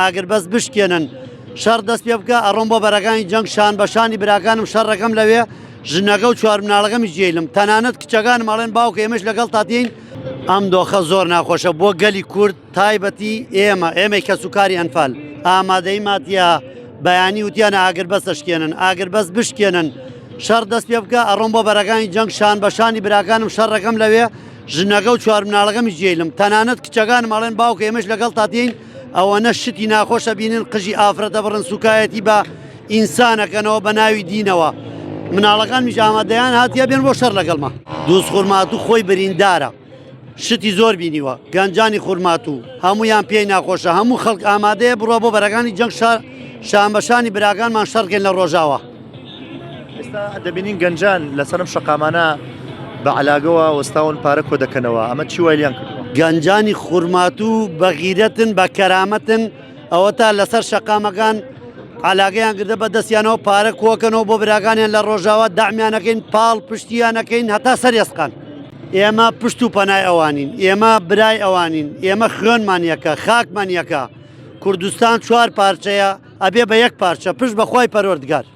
ئاگربەست بشکێنن، شەڕ دەست پێ بکە، ئەڕۆم بۆ بەرەکانی جەنگ شان بە شانی براکانم شەڕەکەم لەوێ، ژنەکە و چوار مناڵەکەمیش جێیلم، تەنانەت کچەکانم ئەڵێن باوکە ئێمەش لەگەڵتا دێین. ئەم دۆخە زۆر ناخۆشە بۆ گەلی کورد تایبەتی ئێمە، ئێمەی کەسوکاری ئەنفال ئامادەی ماتیا بەیانی وتیانە ئاگربەست ئەشکێنن، ئاگربەست بشکێنن، شەڕ دەست پێ بکە، ئەڕۆم بۆ بەرەکانی جەنگ شان بە شانی براکانم شەڕەکەم لەوێ، ژنەکە و چوار مناڵەکەمیش جێیلم، تەنانەت کچەکانم ئەڵێن باوکە ئێمەش لەگەڵتا دێین، ئەوەنە شتی ناخۆشە بینن قژی ئافرەتە بڕن سوکایەتی بە ئینسانەکەنەوە بە ناوی دینەوە مناڵەکانمیش ئامادەیان هاتیە بێن بۆ شەڕ لەگەڵما. دووز خورماتوو خۆی بریندارە شتی زۆر بینیوە گەنجانی خورماتوو هەمویان پێی ناخۆشە هەموو خەڵک ئامادەیە بڕە بۆ بەرەکانی جەنگ شار شانبەشانی براکانمان شەڕکەین لە ڕۆژاوا. ئێستا دەبینین گەنجان لەسەر ئەم شەقامانە بە عەلاگەوە وەستاون پارە کۆ دەکەنەوە ئەمە چی وای لێیان کردووە؟ گەنجانی خورماتوو بە غیرەتن بە کەرامەتن ئەوەتا لەسەر شەقامەکان عەلاگەیان گردە بە دەستیانەوە پارە کۆکەنەوە بۆ براکانیان لە ڕۆژاوا دەعمیانەکەین پاڵ پشتیانەکەین هەتا سەر ئێسقان ئێمە پشت و پەنای ئەوانین ئێمە برای ئەوانین ئێمە خوێنمان یەکە خاکمان یەکە کوردستان چوار پارچەیە ئەبێ بە یەک پارچە پشت بەخوای پەروەردگار.